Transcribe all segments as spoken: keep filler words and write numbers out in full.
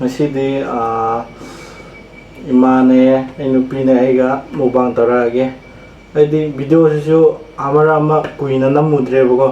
ꯉꯁꯤꯗꯤ, ꯑꯥ, ꯏꯃꯥꯅꯦ, ꯑꯩ ꯅꯨꯄꯤꯅꯦ, ꯑꯩꯒ mukbang ꯇꯧꯔꯛꯑꯒꯦ꯫ ꯑꯩꯗꯤ videoꯁꯤꯁꯨ ꯑꯃꯔꯛ ꯑꯃ ꯀꯨꯏꯅ ꯅꯝꯃꯨꯗ꯭ꯔꯦꯕꯀꯣ꯫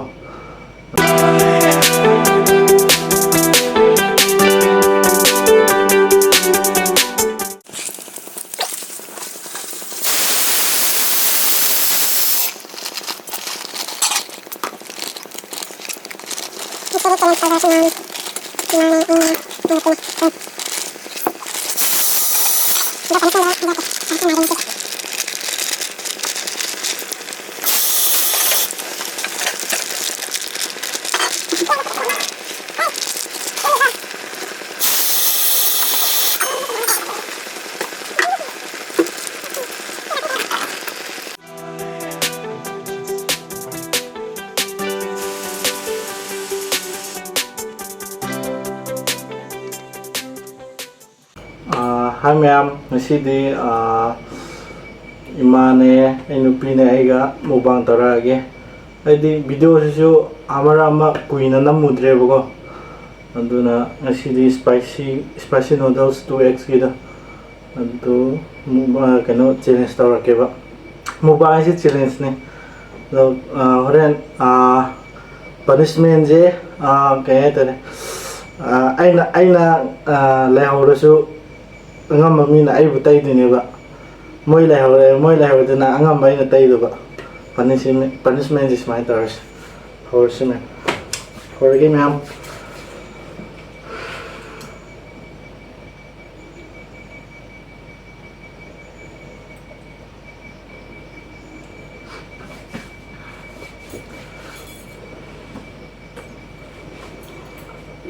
ꯑꯥ, hi ꯃꯌꯥꯝ, ꯉꯁꯤꯗꯤ, ꯑꯥ, ꯏꯃꯥꯅꯦ, ꯑꯩ ꯅꯨꯄꯤꯅꯦ, ꯑꯩꯒ mukbang ꯇꯧꯔꯛꯑꯒꯦ꯫ ꯑꯩꯗꯤ videoꯁꯤꯁꯨ ꯑꯃꯔꯛ ꯑꯃ ꯀꯨꯏꯅ ꯅꯝꯃꯨꯗ꯭ꯔꯦꯕꯀꯣ, ꯑꯗꯨꯅ ꯉꯁꯤꯗꯤ spicy, spicy noodles two X ꯀꯤꯗꯣ ꯑꯗꯨ, ꯃꯨꯛ-, ꯑ, ꯀꯩꯅꯣ, challenge ꯇꯧꯔꯛꯀꯦꯕ꯫ Mukbang ꯍꯥꯏꯁꯦ challengeꯅꯦ꯫ ꯑꯗꯣ, ꯑ, ꯍꯣꯔꯦꯟ, ꯑ, punishmentꯁꯦ, ꯑ, ꯀꯩ ꯍꯥꯏꯇꯥꯔꯦ, ꯑ, ꯑꯩꯅ, ꯑꯩꯅ, ꯑ, ꯂꯩꯍꯧꯔꯁꯨ ꯑꯉꯝꯕ ꯃꯤꯅ ꯑꯩꯕꯨ ꯇꯩꯗꯣꯏꯅꯦꯕ꯫ ꯃꯣꯏ ꯂꯩꯍꯧꯔꯦ, ꯃꯣꯏ ꯂꯩꯍꯧꯔꯗꯅ ꯑꯉꯝꯕ ꯑꯩꯅ ꯇꯩꯗꯧꯕ꯫ Punishment, punishmentꯁꯦ ꯁꯨꯃꯥꯏꯅ ꯇꯧꯔꯁꯤ꯫ ꯍꯧꯔꯁꯤ ꯃꯌꯥꯝ꯫ ꯍꯧꯔꯒꯦ ꯃꯌꯥꯝ꯫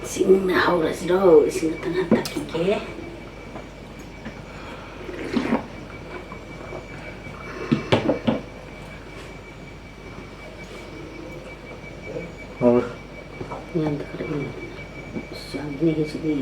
ꯏꯁꯤꯡꯅ ꯍꯧꯔꯁꯤꯔꯣ? ꯏꯁꯤꯡ ꯑꯝꯇꯪ ꯍꯥꯟꯊꯈꯤꯒꯦ꯫ ꯍꯧꯔꯦ꯫ ꯃꯌꯥꯝꯗ ꯈꯔ ꯏꯜꯂꯣ꯫ ꯑꯁ, ꯌꯥꯝ ꯅꯦꯛꯑꯦ ꯁꯤꯗꯤ꯫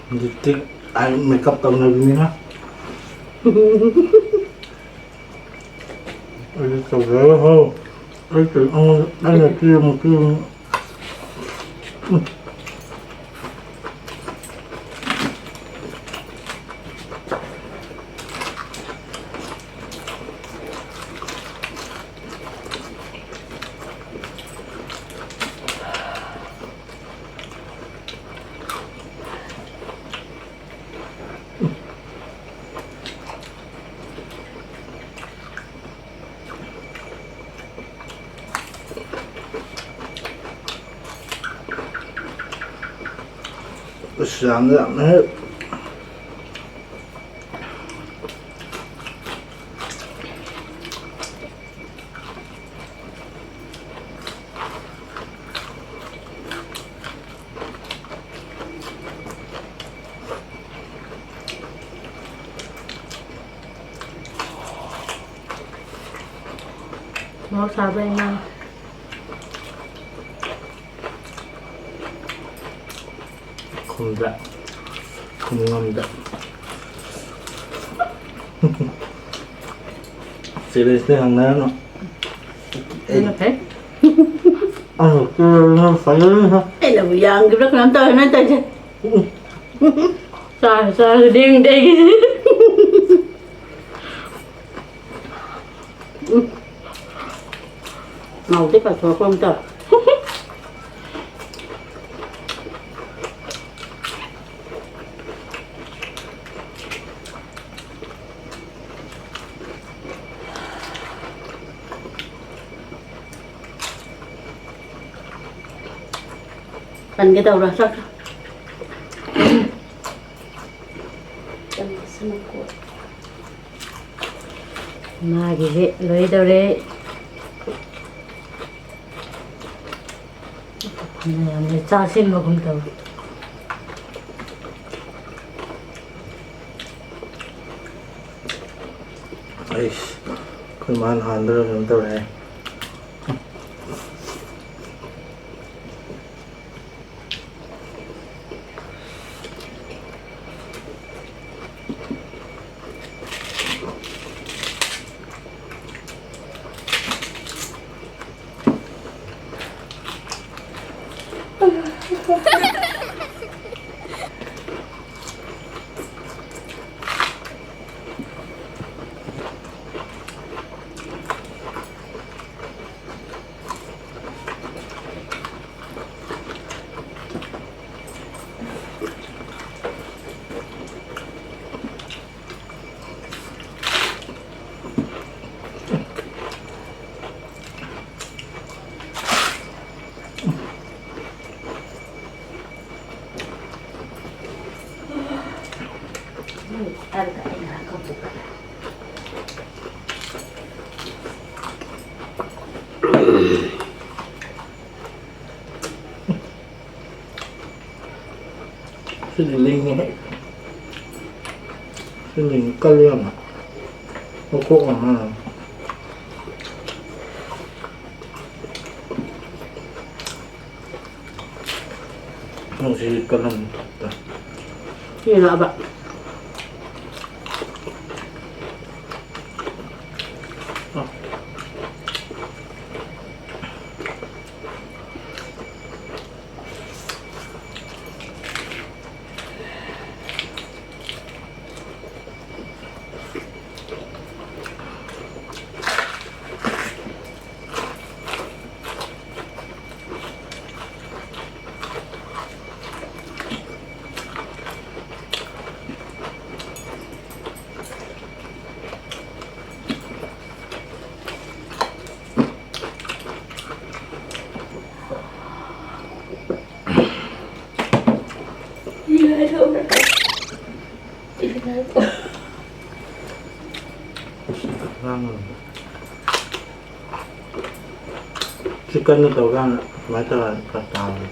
ꯍꯧꯖꯤꯛꯇꯤ ꯑꯩ ꯃꯦꯀꯞ ꯇꯧꯅꯕꯤꯅꯤꯅ꯫ ꯑꯩꯗꯤ ꯇꯧꯖꯔꯣꯏ ꯍꯣ꯫ ꯑꯩ ꯀꯩ ꯑꯩꯉꯣꯟꯗ ꯑꯩꯅ ꯀꯦꯕ ꯀꯦꯕ꯫ ꯑꯁ, ꯌꯥꯝꯅ ꯌꯥꯝꯅ ꯍꯦꯛ꯫ ꯃꯣꯔꯣꯛ ꯁꯥꯕ꯭ꯔꯥ, ꯏꯃꯥ? ꯈꯨꯝꯗ꯭ꯔꯦ꯫ ꯈꯨꯝ ꯉꯝꯗ꯭ꯔꯦ꯫ Seriously ꯍꯪꯅꯔꯅꯨ꯫ ꯑꯩ ꯑꯗꯨꯅ ꯐꯩ꯫ ꯑꯩꯅ ꯀꯦꯔꯕꯅꯤꯅ ꯐꯖꯔꯅꯤ꯫ ꯑꯩꯅꯕꯨ ꯌꯥꯝꯈꯤꯕ꯭ꯔꯥ ꯀꯩꯅꯣꯝ ꯇꯧꯔꯦ ꯅꯣꯏ ꯇꯧꯔꯤꯁꯦ꯫ ꯎꯝ꯫ ꯆꯥꯔ ꯆꯥꯔ ꯂꯦꯡꯗꯦ ꯑꯩꯒꯤꯁꯦ꯫ ꯎꯝ꯫ ꯃꯧꯗꯤ ꯀꯥꯎꯊꯣꯛꯄ ꯑꯝꯇ꯫ ꯄꯟꯒꯦ ꯇꯧꯔꯣ, ꯆꯥꯛ ꯆꯥ꯫ ꯃꯥꯒꯤꯁꯦ ꯂꯣꯏꯗꯧꯔꯦ꯫ ꯐꯅꯌꯥꯝꯅ ꯆꯥꯁꯤꯟꯕꯒꯨꯝ ꯇꯧꯏ꯫ ꯑꯩꯁ, ꯑꯩꯈꯣꯏ ꯃꯥꯅ ꯍꯥꯟꯗꯣꯏꯔ ꯀꯩꯅꯣꯝ ꯇꯧꯔꯦꯍꯦ꯫ ꯁꯤꯗꯤ ꯂꯤꯡꯉꯦ꯫ ꯁꯤ ꯂꯤꯡꯉꯦ, ꯀꯜꯂꯤ ꯌꯥꯝꯅ꯫ ꯃꯈꯣꯛ ꯌꯥꯝ ꯃꯥꯟꯅ꯫ ꯅꯪ ꯁꯤ ꯀꯜꯂꯝ ꯊꯣꯛꯇ꯫ ꯁꯤꯅ ꯑꯕ꯫ ꯑ꯫ ꯆꯤꯛꯀꯟꯗ ꯇꯧꯔꯀꯥꯟꯗ ꯁꯨꯃꯥꯏꯅ ꯇꯧꯔꯒ ꯈꯔ ꯇꯥꯎꯔꯦ꯫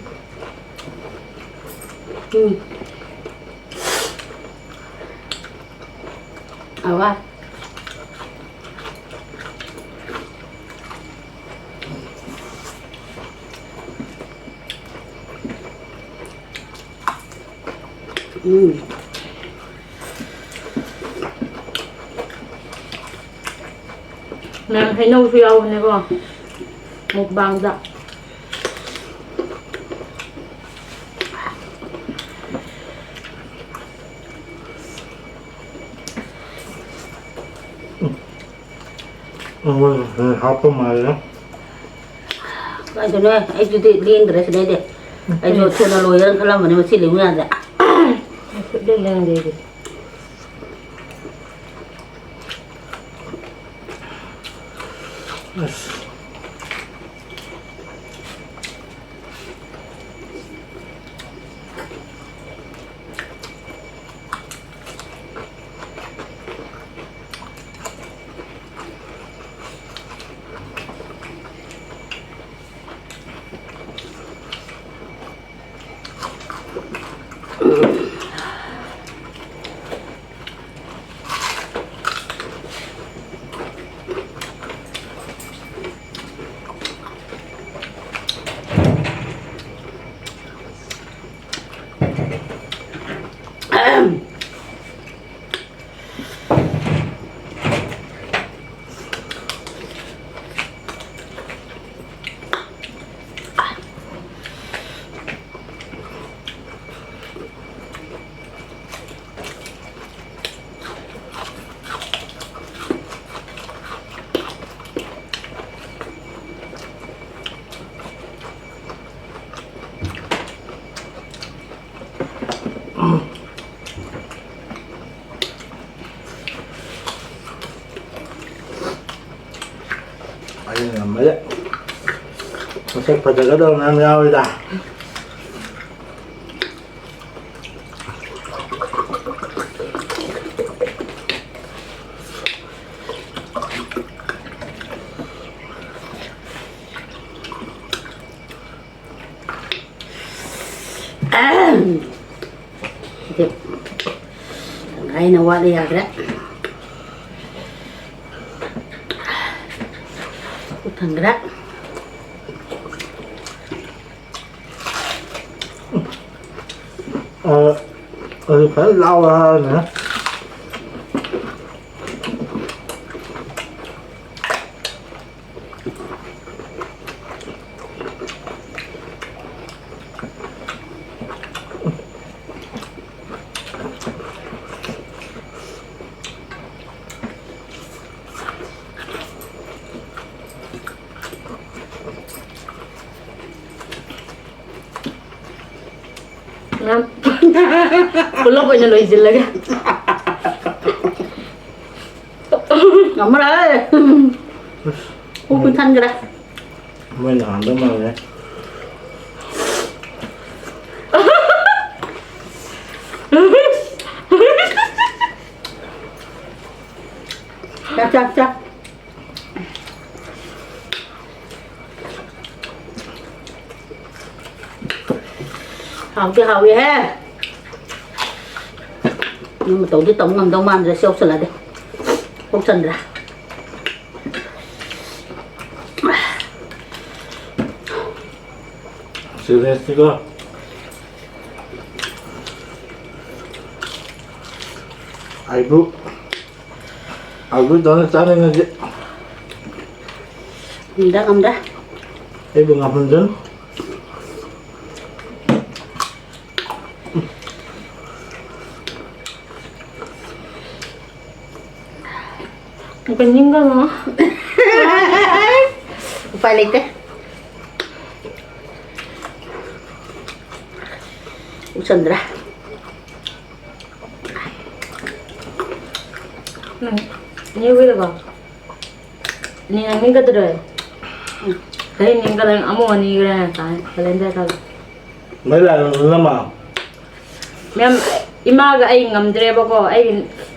ꯎꯝ꯫ ꯑꯋꯥ꯫ ꯎꯝ꯫ ꯃꯌꯥꯝ ꯍꯩꯅꯧꯁꯨ ꯌꯥꯎꯕꯅꯦꯀꯣ ꯃꯨꯛꯕꯥꯡꯗ꯫ ꯎꯝ, ꯍꯥꯞꯄ ꯃꯥꯜꯂꯦ꯫ ꯀꯥꯏꯗꯅꯣ ꯑꯩꯁꯨꯗꯤ ꯂꯦꯡꯗ꯭ꯔꯦ ꯁꯤꯗꯩꯗꯤ꯫ ꯑꯩꯁꯨ ꯊꯨꯅ ꯂꯣꯏꯔꯦꯅ ꯈꯜꯂꯝꯕꯅꯦ, ꯃꯁꯤ ꯂꯦꯡꯉꯨ ꯌꯥꯗꯦ꯫ ꯁꯨꯛꯂꯦꯡ ꯂꯦꯡꯗꯦ ꯑꯩꯗꯤ꯫ ꯑꯁ꯫ ꯑꯩꯅ ꯉꯝꯃꯗꯤ ꯃꯁꯛ ꯐꯖꯒꯗꯕ ꯃꯌꯥꯝ ꯌꯥꯎꯋꯤꯗ꯫ ꯁꯤꯗꯤ ꯇꯪꯈꯥꯏꯅ ꯋꯥꯠꯂꯤ, ꯌꯥꯗ꯭ꯔꯦ꯫ ꯄꯨꯛ ꯊꯟꯈ꯭ꯔꯦ꯫ ꯑ, ꯑꯗꯨ ꯐꯖꯅ ꯂꯥꯎꯔꯦ ꯍꯥꯏꯔꯅꯦ꯫ ꯄꯨꯂꯞ ꯑꯣꯏꯅ ꯂꯣꯏꯁꯤꯜꯂꯒꯦ꯫ ꯉꯝꯃꯔꯣꯏ꯫ ꯄꯨꯛ ꯄꯤꯛ ꯊꯟꯈ꯭ꯔꯦ꯫ ꯃꯣꯏ ꯅꯍꯥꯟꯗꯧ ꯃꯥꯜꯂꯦ꯫ ꯆꯥ, ꯆꯥ, ꯆꯥ꯫ ꯍꯥꯎꯗꯤ ꯍꯥꯎꯏꯍꯦ꯫ ꯅꯪ ꯃꯇꯧꯗꯤ ꯇꯧ ꯉꯝꯗꯧ ꯃꯥꯟꯗ꯭ꯔꯦ, ꯁꯤ ꯌꯧꯁꯜꯂꯗꯤ꯫ ꯄꯨꯛ ꯆꯟꯗ꯭ꯔꯦ꯫ ꯁꯤꯔꯤꯌꯁꯅꯤꯀꯣ꯫ ꯑꯩꯕꯨ ꯑꯩꯕꯨ ꯗꯧꯅ ꯆꯥꯅꯤꯡꯉꯗꯤ ꯉꯝꯗ ꯉꯝꯗ꯫ ꯑꯩꯕꯨ ꯉꯝꯍꯟꯖꯅꯨ꯫ ꯀꯩꯅꯤꯡꯒꯅꯣ꯫ ꯎꯄꯥꯏ ꯂꯩꯇꯦ꯫ ꯎꯆꯟꯗ꯭ꯔꯦ꯫ ꯎꯝ, ꯅꯤꯌꯨ ꯋꯤꯜꯂꯕꯣ? ꯅꯤꯅ ꯅꯤꯡꯒꯗ꯭ꯔꯣ? ꯎꯝ, ꯀꯔꯤ ꯅꯤꯡꯒꯗ꯭ꯔꯣ? ꯑꯃꯨꯛ ꯑꯅꯤꯒ꯭ꯔꯦ ꯇꯥꯏ, ꯀꯦꯂꯦꯟꯗꯔ ꯇꯧꯔꯦ꯫ ꯃꯩ ꯂꯥꯛꯑꯦ, ꯅꯃ? ꯃꯦꯝ, ꯏꯃꯥꯒ ꯑꯩ ꯉꯝꯗ꯭ꯔꯦꯕꯀꯣ, ꯑꯩꯒꯤ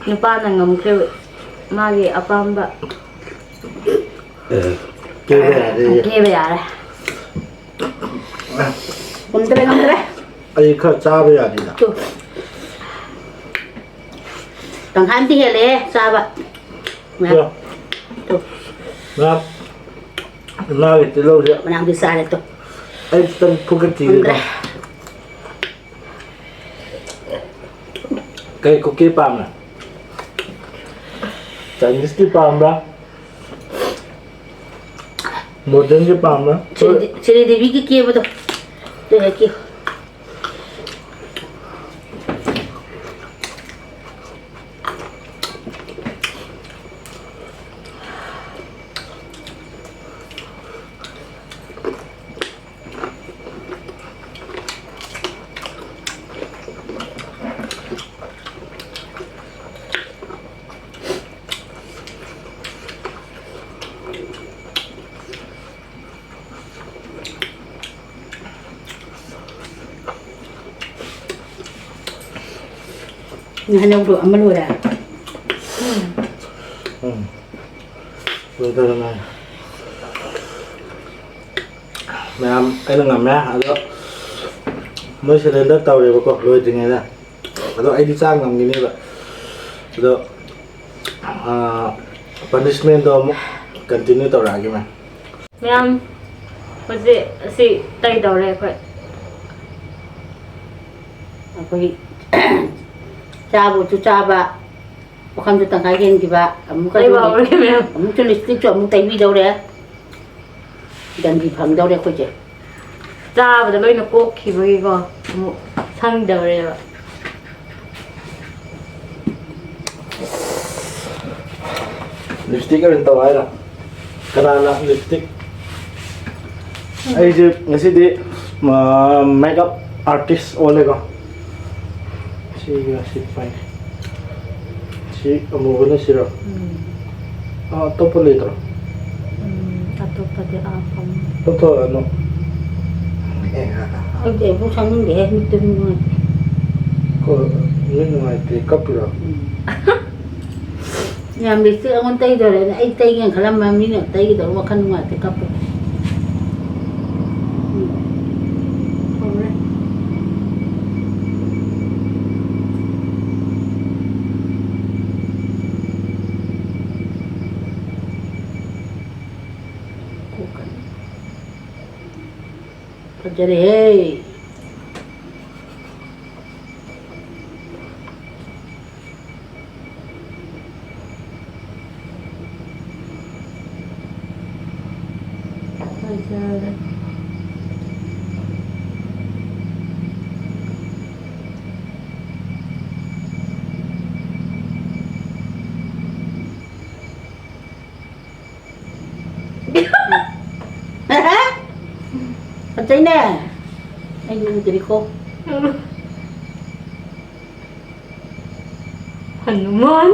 ꯅꯨꯄꯥꯅ ꯉꯝꯈ꯭ꯔꯦ, ꯃꯥꯒꯤ ꯑꯄꯥꯝꯕ꯫ ꯑꯦ, ꯀꯦꯕ ꯌꯥꯔꯦ꯫ ꯀꯦꯕ ꯌꯥꯔꯦ꯫ ꯉꯝꯗ꯭ꯔꯦ, ꯉꯝꯗ꯭ꯔꯦ꯫ ꯑꯩ ꯈꯔ ꯆꯥꯕ ꯌꯥꯅꯤꯅ꯫ ꯇꯨ꯫ ꯇꯪꯈꯥꯏ ꯑꯃꯗꯤ ꯍꯦꯜꯂꯦꯍꯦ ꯆꯥꯕ꯫ ꯃꯌꯥꯝ꯫ ꯇꯨ꯫ ꯇꯨ꯫ ꯃꯌꯥꯝ꯫ ꯏꯃꯥꯒꯤ ꯇꯤꯜꯍꯧꯁꯦ꯫ ꯃꯅꯥꯎꯗꯤ ꯆꯥꯔꯦ ꯇꯨ꯫ ꯑꯩ ꯈꯤꯇꯪ ꯐꯨꯒꯠꯈꯤꯒꯦꯀꯣ꯫ ꯉꯝꯗ꯭ꯔꯦ꯫ ꯀꯩ ꯀꯨꯀꯤ ꯄꯥꯝꯃꯦ? ꯆꯥꯏꯅꯤꯁꯀꯤ ꯄꯥꯝꯕ꯭ꯔꯥ? ꯃꯣꯗꯔꯟꯒꯤ ꯄꯥꯝꯕ꯭ꯔꯥ? ꯁꯤꯔꯤ-, ꯁꯤꯔꯤꯗꯦꯕꯤꯒꯤ ꯀꯦꯕꯗꯣ꯫ ꯑꯗꯨ ꯍꯦꯛ ꯀꯦꯌꯨ꯫ ꯍꯩꯅꯧꯗꯣ ꯑꯃ ꯂꯣꯏꯔꯦ꯫ ꯎꯝ꯫ ꯂꯣꯏꯗꯧꯔꯦ ꯃꯌꯥꯝ꯫ ꯃꯌꯥꯝ, ꯑꯩꯅ ꯉꯝꯃꯦ꯫ ꯑꯗꯣ ꯃꯣꯏ ꯁꯔꯦꯟꯗꯔ ꯇꯧꯔꯦꯕꯀꯣ ꯂꯣꯏꯗ꯭ꯔꯤꯉꯩꯗ꯫ ꯑꯗꯣ ꯑꯩꯗꯤ ꯆꯥ ꯉꯝꯒꯤꯅꯦꯕ꯫ ꯑꯗꯣ, ꯑꯥ, ꯄꯅꯤꯁꯃꯦꯟꯗꯣ ꯑꯃꯨꯛ ꯀꯟꯇꯤꯅ꯭ꯌꯨ ꯇꯧꯔꯛꯑꯒꯦ, ꯃꯦꯝ꯫ ꯃꯌꯥꯝ, ꯍꯧꯖꯤꯛ ꯑꯁꯤ ꯇꯩꯗꯧꯔꯦ ꯑꯩꯈꯣꯏ꯫ ꯑꯩꯈꯣꯏ ꯆꯥꯕꯁꯨ ꯆꯥꯕ, ꯄꯨꯈꯝꯁꯨ ꯇꯪꯈꯥꯏ ꯍꯦꯟꯈꯤꯕ꯫ ꯑꯃꯨꯛꯀꯁꯨ ꯂꯩꯕ ꯍꯧꯔꯦ, ꯃꯌꯥꯝ꯫ ꯑꯃꯨꯛꯁꯨ ꯂꯤꯞꯁꯇꯤꯛꯁꯨ ꯑꯃꯨꯛ ꯇꯩꯕꯤꯗꯧꯔꯦ꯫ ꯗꯟꯗꯤ ꯐꯪꯗꯧꯔꯦ ꯑꯩꯈꯣꯏꯁꯦ꯫ ꯆꯥꯕꯗ ꯂꯣꯏꯅ ꯀꯣꯛꯈꯤꯕꯒꯤꯀꯣ, ꯑꯃꯨꯛ ꯁꯪꯗꯧꯔꯦꯕ꯫ ꯂꯤꯞꯁꯇꯤꯛ ꯑꯣꯏꯅ ꯇꯧ ꯍꯥꯏꯔꯣ? ꯀꯅꯥꯅ ꯂꯤꯞꯁꯇꯤꯛ? ꯑꯩꯁꯦ ꯉꯁꯤꯗꯤ, ꯑ, ꯃꯦꯀꯞ ꯑꯥꯔꯇꯤꯁ ꯑꯣꯜꯂꯦꯀꯣ꯫ ꯁꯤꯒ ꯁꯤ ꯐꯩ꯫ ꯁꯤ ꯑꯃꯨꯕꯅ ꯁꯤꯔꯣ? ꯎꯝ꯫ ꯑ, ꯑꯇꯣꯞꯄ ꯂꯩꯇ꯭ꯔꯣ? ꯎꯝ, ꯑꯇꯣꯞꯄꯗꯤ ꯑꯥ ꯐꯃꯨꯡ꯫ ꯂꯧꯊꯣꯛꯑꯅꯨ꯫ ꯑꯩꯗꯤ ꯑꯃꯨꯛ ꯁꯪꯅꯤꯡꯗꯦꯍꯦ, ꯃꯤꯠꯇꯨ ꯅꯨꯡꯉꯥꯏꯇꯦ꯫ ꯀꯣ, ꯃꯤꯠ ꯅꯨꯡꯉꯥꯏꯇꯦ, ꯀꯞꯄꯤꯔꯣ? ꯎꯝ꯫ ꯌꯥꯝ ꯂꯤꯞꯁꯇꯤꯛ ꯑꯩꯉꯣꯟꯗ ꯇꯩꯗꯧꯔꯦꯅ ꯑꯩ ꯇꯩꯒꯦꯅ ꯈꯜꯂꯝꯕ ꯃꯤꯅ ꯇꯩꯒꯗꯧꯔꯦ, ꯋꯥꯈꯜ ꯅꯨꯡꯉꯥꯏꯇꯦ ꯀꯞꯄꯦ꯫ ꯎꯝ꯫ ꯍꯧꯔꯦ꯫ ꯀꯣꯛꯀꯅꯤ꯫ ꯐꯖꯔꯦꯍꯦ꯫ ꯐꯖꯔꯦ꯫ ꯐꯖꯩꯅꯦ꯫ ꯑꯩꯗꯤ ꯎꯗ꯭ꯔꯤꯀꯣ꯫ ꯍꯅꯨꯃꯥꯟ꯫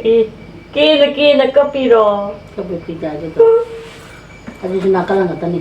ꯑꯦ, ꯀꯦꯅ ꯀꯦꯅ ꯀꯞꯄꯤꯔꯣ? ꯀꯞꯄꯤ ꯄꯤꯗꯥꯏꯗꯨꯗ꯫ ꯑꯗꯨꯁꯨ ꯅꯥꯀꯜ ꯉꯥꯛꯇꯅꯤ꯫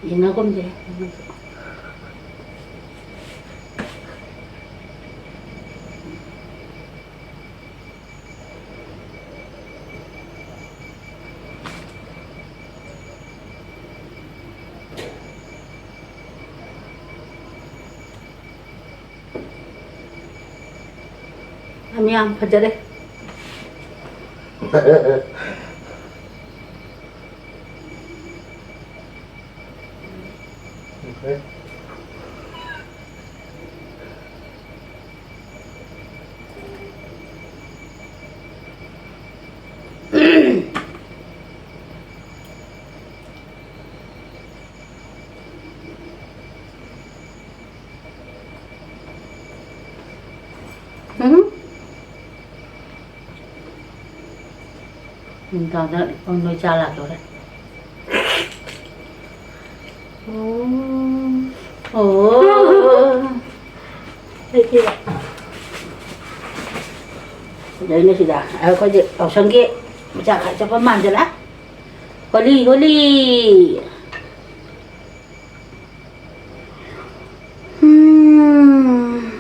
ꯌꯦꯡꯅꯒꯨꯝꯁꯦ꯫ ꯌꯥꯝ, ꯌꯥꯝ ꯐꯖꯔꯦ꯫ ꯎꯝ꯫ ꯅꯨꯡꯗꯥꯡꯗ ꯅꯣꯏ ꯆꯥ ꯂꯥꯛꯇꯣꯔꯦ꯫ ꯑꯣ꯫ ꯑꯣ꯫ ꯂꯩꯇꯦꯕ꯫ ꯑꯗꯩꯅ ꯁꯤꯗ ꯑꯩꯈꯣꯏꯗꯤ ꯌꯥꯎꯁꯪꯒꯤ ꯄꯩꯁꯥ ꯈꯥꯏ ꯆꯠꯄ ꯃꯥꯟꯖꯜꯂꯛꯑꯦ꯫ ꯍꯣꯂꯤ, ꯍꯣꯂꯤ꯫ ꯎꯝ꯫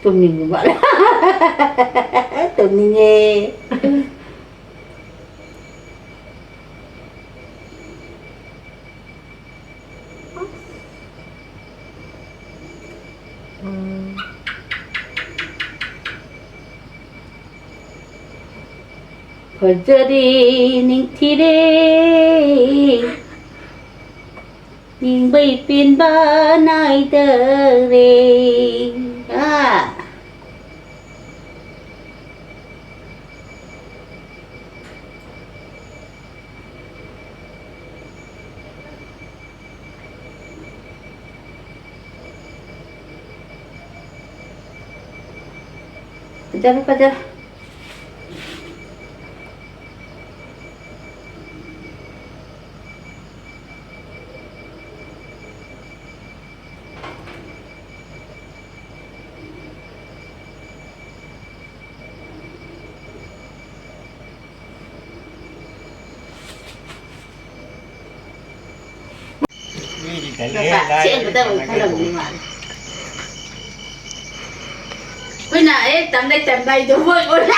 ꯇꯨꯝꯅꯤꯡꯕ ꯃꯥꯜꯂꯦ꯫ ꯇꯨꯝꯅꯤꯡꯉꯦ꯫ ꯎꯝ꯫ ꯐꯖꯔꯦ, ꯅꯤꯡꯊꯤꯔꯦ, ꯅꯤꯡꯕꯩ ꯄꯦꯟꯕ ꯅꯥꯏꯗꯔꯦ꯫ ꯑꯥ꯫ ꯐꯖꯔꯦ, ꯐꯖꯔꯦ꯫ ꯃꯆꯥ ꯆꯦꯟꯒꯗꯕ ꯈꯜꯂꯝꯅꯤ ꯃꯥꯅ꯫ ꯑꯩꯈꯣꯏꯅ ꯍꯦꯛ ꯇꯝꯗꯩ ꯇꯝꯗꯥꯏꯗꯣ ꯃꯣꯏ ꯑꯣꯏꯔꯦ꯫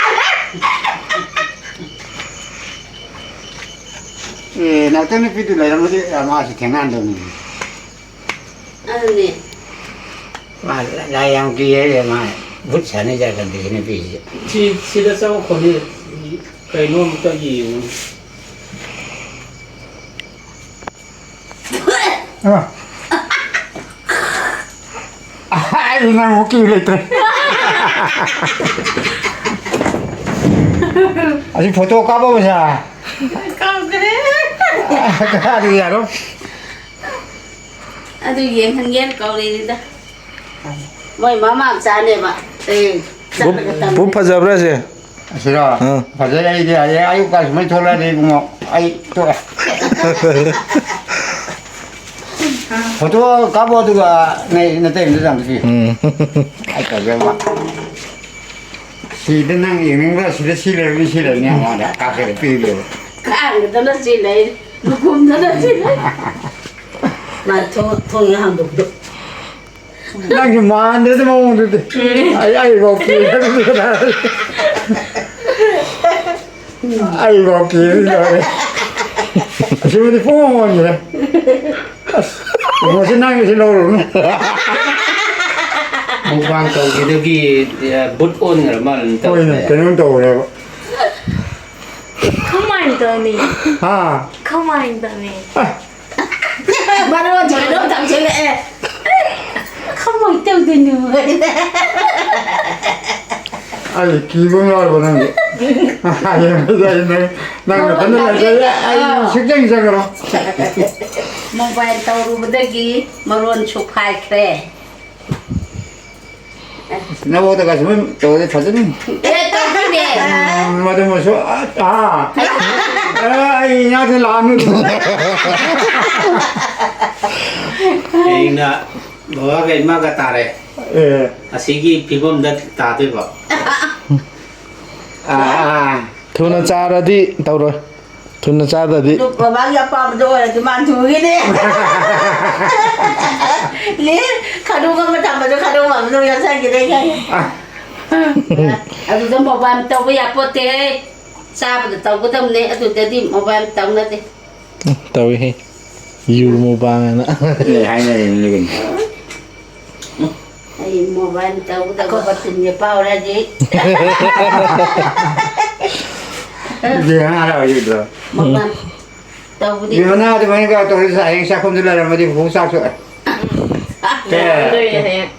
ꯑꯦ, ꯅꯥꯎꯇꯣ ꯅꯨꯄꯤꯗꯨ ꯂꯩꯔꯝꯃꯗꯤ ꯃꯥꯁꯨ ꯊꯦꯡꯅꯍꯟꯗꯧꯅꯤ꯫ ꯑꯗꯨꯅꯦ꯫ ꯃꯥ ꯂꯥꯏ ꯌꯥꯝ ꯀꯤ ꯍꯥꯏꯔꯦ, ꯃꯥ ꯚꯨꯠ ꯁꯥꯟꯅꯩ ꯖꯥꯠ ꯈꯪꯗꯦ ꯁꯤ ꯅꯨꯄꯤꯁꯤꯁꯨ꯫ ꯁꯤ, ꯁꯤꯗ ꯆꯪꯉꯛꯈꯣꯅꯦ꯫ ꯀꯩꯅꯣ ꯑꯝꯇ ꯌꯦꯡꯉꯨꯅꯦ꯫ ꯑ꯫ ꯑꯩ ꯅꯪ ꯑꯃꯨꯛ ꯀꯤ ꯂꯩꯇ꯭ꯔꯦ꯫ ꯑꯁꯤ ꯐꯣꯇꯣ ꯀꯥꯞꯄꯕꯁꯦ꯫ ꯀꯥꯞꯈ꯭ꯔꯦ꯫ ꯀꯥꯗꯤ ꯌꯥꯔꯣꯏ꯫ ꯑꯗꯨ ꯌꯦꯡꯍꯟꯒꯦꯅ ꯀꯧꯔꯤꯅꯤꯗ꯫ ꯃꯣꯏ ꯃꯃꯥ ꯃꯆꯥꯅꯦꯕ꯫ ꯑꯦ, ꯕꯨꯞ, ꯆꯠꯂꯒ ꯇꯝꯃꯦ꯫ ꯕꯨꯞ ꯐꯖꯕ꯭ꯔꯥ ꯁꯦ? ꯑꯁꯤꯔꯣ? ꯑꯥ꯫ ꯐꯖꯩ, ꯑꯩꯗꯤ ꯍꯌꯦꯡ ꯑꯌꯨꯛꯀ ꯁꯨꯃꯥꯏꯅ ꯊꯣꯛꯂꯛꯑꯗꯤ ꯏꯕꯨꯡꯉꯣ, ꯑꯩ ꯇꯣꯛꯑꯦ꯫ ꯐꯣꯇꯣ ꯀꯥꯞꯄꯣ, ꯑꯗꯨꯒ ꯅ-, ꯅꯇꯩꯃꯗ ꯑꯝꯇ ꯄꯤꯌꯨ꯫ ꯎꯝ꯫ ꯑꯩ ꯇꯧꯒꯦ ꯑꯃ꯫ ꯁꯤꯗ ꯅꯪ ꯌꯦꯡꯅꯤꯡꯕ꯭ꯔꯥ? ꯁꯤꯗ ꯁꯤ ꯂꯩꯕꯅꯤ, ꯁꯤ ꯂꯩꯕꯅꯤ, ꯑꯃꯗ ꯀꯥꯞꯁꯤꯜꯂ ꯄꯤꯒꯦꯕ꯫ ꯀꯥꯡꯒꯗꯅ ꯁꯤ ꯂꯩ, ꯂꯨꯈꯨꯝꯗꯅ ꯁꯤ ꯂꯩ꯫ ꯃꯥ ꯊꯣꯡ, ꯊꯣꯡ ꯍꯥꯡꯗꯣꯛꯄꯗꯣ꯫ ꯅꯪꯁꯨ ꯃꯥꯟꯗ꯭ꯔꯗꯤ ꯃꯑꯣꯡꯗꯨꯗꯤ꯫ ꯎꯝ꯫ ꯑꯩ, ꯑꯩꯐꯥꯎ ꯀꯤꯔꯦ꯫ ꯑꯩꯐꯥꯎ ꯀꯤꯔꯦ ꯇꯧꯔꯦ꯫ ꯑꯁꯤꯃꯗꯤ ꯄꯨꯡ ꯑꯃ ꯑꯣꯟꯈ꯭ꯔꯦ꯫ ꯑꯁ, ꯃꯁꯤ ꯅꯪꯒꯤꯁꯤ ꯂꯧꯔꯨꯅꯨ꯫ ꯃꯨꯛꯕꯥꯡ ꯇꯧꯈꯤꯗꯒꯤ, ꯑ, ꯕꯨꯠ ꯑꯣꯟꯈ꯭ꯔ ꯃꯥꯜꯂꯦ ꯍꯣꯏꯅꯦ, ꯇꯧꯔꯤꯁꯦ꯫ ꯀꯩꯅꯣꯝ ꯇꯧꯔꯦꯕ꯫ ꯀꯃꯥꯏꯅ ꯇꯧꯅꯤ? ꯍꯥ? ꯀꯃꯥꯏꯅ ꯇꯧꯅꯤ? ꯑ, ꯃꯔꯣꯟꯁꯨ ꯀꯩꯅꯣꯝ ꯇꯧꯁꯤꯜꯂꯛꯑꯦ꯫ ꯀꯃꯥꯏꯅ ꯇꯧꯗꯣꯏꯅꯣ? ꯑꯩ ꯀꯤꯕ ꯑꯃ ꯌꯥꯎꯔꯕ ꯅꯪꯗꯤ? ꯍꯌꯦꯡ ꯑꯩ ꯅꯪ, ꯅꯪ ꯅꯊꯟꯗ ꯂꯩꯔꯗꯤ ꯑꯩ ꯁꯨꯛꯆꯪ ꯆꯪꯉꯔꯣꯏ꯫ ꯃꯣꯕꯥꯏꯜ ꯇꯧꯔꯨꯕꯗꯒꯤ ꯃꯔꯣꯟ ꯁꯨꯛ ꯍꯥꯏꯈ꯭ꯔꯦ꯫ ꯅꯕꯣꯛꯇꯒ ꯁꯨꯃꯥꯏꯅ ꯇꯧꯔꯗꯤ ꯐꯖꯅꯤ꯫ ꯑꯦ, ꯇꯧꯗꯣꯏꯅꯦ꯫ ꯎꯝ, ꯃꯗꯨꯃꯁꯨ, ꯑ, ꯑ, ꯑ, ꯑꯩ ꯏꯅꯥꯛꯇ ꯂꯥꯛꯑꯅꯨ꯫ ꯍꯌꯦꯡꯅ ꯕꯕꯥꯒ ꯏꯃꯥꯒ ꯇꯥꯔꯦ꯫ ꯑꯦ꯫ ꯑꯁꯤꯒꯤ ꯐꯤꯕꯝꯗ ꯇꯥꯗꯣꯏꯕ꯫ ꯑ, ꯑ, ꯑ꯫ ꯊꯨꯅ ꯆꯥꯔꯗꯤ ꯇꯧꯔꯣꯏ꯫ ꯊꯨꯅ ꯆꯥꯗ꯭ꯔꯗꯤ꯫ ꯃꯃꯥꯒꯤ ꯑꯄꯥꯝꯕꯗꯣ ꯑꯣꯏꯔꯗꯤ ꯃꯥ ꯊꯨꯒꯤꯅꯤ꯫ ꯂꯤ, ꯈꯥꯗꯣꯡ ꯑꯃ ꯊꯝꯕꯗꯣ ꯈꯥꯗꯣꯡ ꯑꯃ ꯑꯗꯨꯝ ꯌꯥꯎꯁꯟꯈꯤꯗꯣꯏ ꯈꯪꯉꯦ꯫ ꯑꯗꯨꯗ ꯃꯣꯕꯥꯏꯜ ꯇꯧꯕ ꯌꯥꯄꯣꯠꯇꯦ꯫ ꯆꯥꯕꯗ ꯇꯧꯒꯗꯕꯅꯦ, ꯑꯗꯨꯗꯗꯤ ꯃꯣꯕꯥꯏꯜ ꯇꯧꯅꯗꯦ꯫ ꯇꯧꯏꯍꯦ꯫ ꯌꯨ ꯃꯨꯛꯕꯥꯡ ꯍꯥꯏꯅ꯫ ꯂꯩ ꯍꯥꯏꯅꯔꯤꯕꯅꯤ ꯀꯩꯅꯣ꯫ ꯑꯩ ꯃꯣꯕꯥꯏꯜ ꯇꯧꯒꯗꯕ ꯕꯇꯤꯟꯁꯦ ꯄꯥꯎꯔꯗꯤ꯫ ꯕꯦꯅꯥ ꯍꯔꯥꯎ ꯍꯧꯖꯤꯛꯇꯣ꯫ ꯃꯣꯕꯥꯏꯜ ꯇꯧꯕꯗꯤ꯫ ꯕꯦꯅꯥ ꯑꯗꯨꯃꯥꯏꯅ ꯀꯩꯅꯣ ꯇꯧꯔꯗꯤ ꯍꯌꯦꯡ ꯆꯥꯛꯈꯨꯝꯗ ꯂꯩꯔꯝꯃꯗꯤ ꯍꯧꯖꯤꯛ ꯆꯥꯛꯁꯨ꯫ ꯌꯥꯔꯝꯗꯣꯏꯅꯦ ꯍꯌꯦꯡ꯫